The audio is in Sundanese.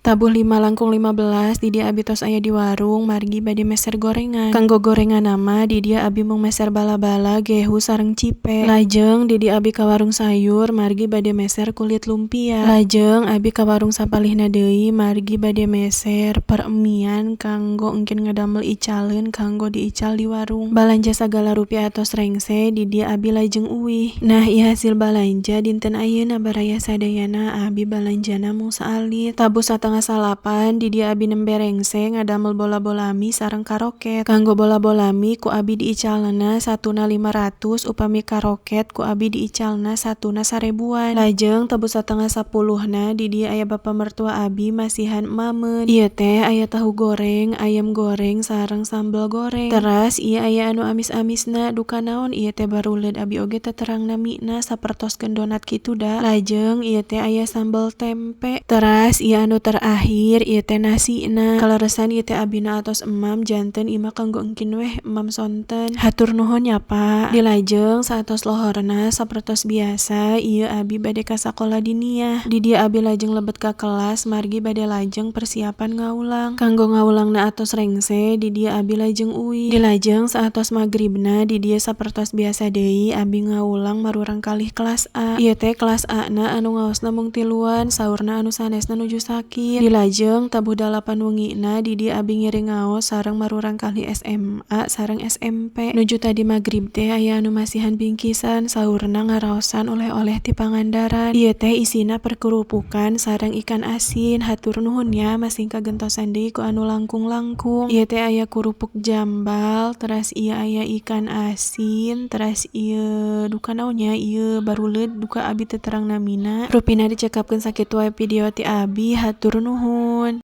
Tabuh 4.45 di dieu abi tos aya di warung margi bade meser gorengan. Kanggo gorenganna mah di dieu abi mung meser bala-bala, gehu sareng cipe. Lajeng di dieu abi ka warung sayur margi bade meser kulit lumpia. Lajeng abi ka warung sapalihna deui margi bade meser peremian kanggo engkin ngadamel icaleun kanggo diical di warung. Balanja sagala rupi atos rengse di dieu abi lajeng uih. Nah, ieu hasil balanja dinten ayeuna baraya sadayana abi balanjana mung saalit. Tabuh 8.30 di dieu abi nembe rengse ngadamel bola-bola mie sareng karoket. Kanggo bola-bola mie ku abi diicalna satuna 500, upami karoket ku abi diicalna satuna 1000-an. Lajeng tabuh 9.30na di dieu aya bapa mertua abi masihan emameun. Ieu teh aya tahu goreng, ayam goreng sareng sambal goreng. Teras ieu aya anu amis-amisna, duka naon ieu teh baruleud abi oge teu terang namina, sapertoskeun donat kitu da. Lajeng ieu teh aya sambal tempe. Teras ieu anu terakhir ieu teh nasina. Kaleresan ieu teh abina atos emam, janten ieu mah kanggo engkin weh emam sonten. Hatur nuhun nya Pak. Dilajeng saatos lohorna sapertos biasa ieu abi bade ka sakola diniyah. Di dieu abi lajeng lebet ka kelas margi bade lajeng persiapan ngawulang. Kanggo ngawulangna atos rengse di dieu abi lajeng uih. Dilajeng saatos magribna di dieu sapertos biasa deui abi ngawulang marurang kalih kelas A. Ieu teh kelas A na anu ngaosna mung tiluan, saurna anu sanesna nuju sakit. Dilajeng tabuh 8 wengina di dieu abi ngiring ngaos sareng marurang kalih SMA sareng SMP. Nuju tadi magrib teh aya anu masihan bingkisan, saurna ngaraosan oleh-oleh ti Pangandaran. Ieu teh isina perkerupukan sareng ikan asin. Hatur nuhun nya masih kagentosan deui ku anu langkung-langkung. Ieu teh aya kerupuk jambal, teras ieu aya ikan asin, teras ieu duka naon nya ieu baruleud duka abi teu terang namina. Rupina dicekapkeun sakitu wae video ti abi, hatur nuhun.